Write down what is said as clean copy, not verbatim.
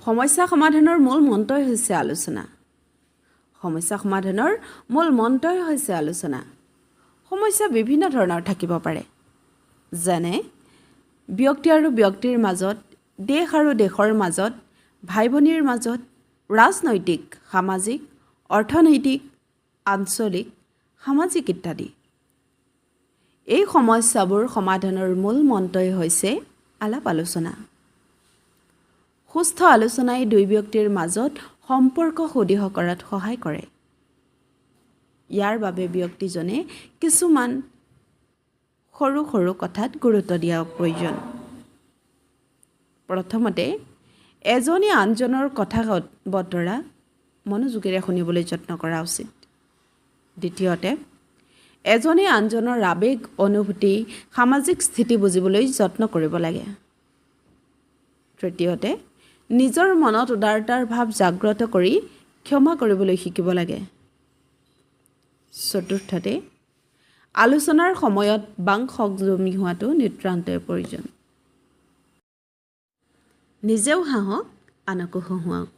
সমস্যা সমাধানৰ মূল মন্ত্ৰই হৈছে আলোচনা। সমস্যা সমাধানৰ মূল মন্ত্ৰই হৈছে আলোচনা। সমস্যা বিভিন্ন ধৰণৰ থাকিব পাৰে, যেনে ব্যক্তি আৰু ব্যক্তিৰ মাজত, দেশ আৰু দেশৰ মাজত, ভাই ভনীৰ মাজত, ৰাজনৈতিক, সামাজিক, অৰ্থনৈতিক, আঞ্চলিক, সামাজিক ইত্যাদি। এই সমস্যাবোৰ সমাধানৰ মূল মন্ত্ৰই হৈছে আলাপ আলোচনা। সুস্থ আলোচনাই দুই ব্যক্তিৰ মাজত সম্পৰ্ক সুদৃঢ় কৰাত সহায় কৰে। ইয়াৰ বাবে ব্যক্তিজনে কিছুমান সৰু সৰু কথাত গুৰুত্ব দিয়া প্ৰয়োজন। প্ৰথমতে, এজনে আনজনৰ কথা বতৰা মনোযোগেৰে শুনিবলৈ যত্ন কৰা উচিত। দ্বিতীয়তে, এজনে আনজনৰ আৱেগ, অনুভূতি, সামাজিক স্থিতি বুজিবলৈ যত্ন কৰিব লাগে। তৃতীয়তে, নিজৰ মনত উদাৰতাৰ ভাৱ জাগ্ৰত কৰি ক্ষমা কৰিবলৈ শিকিব লাগে। চতুৰ্থতে, আলোচনাৰ সময়ত বাক সংযমী হোৱাটো নিতান্তই প্ৰয়োজন। নিজেও হাঁহক, আনকো হহুৱাওক।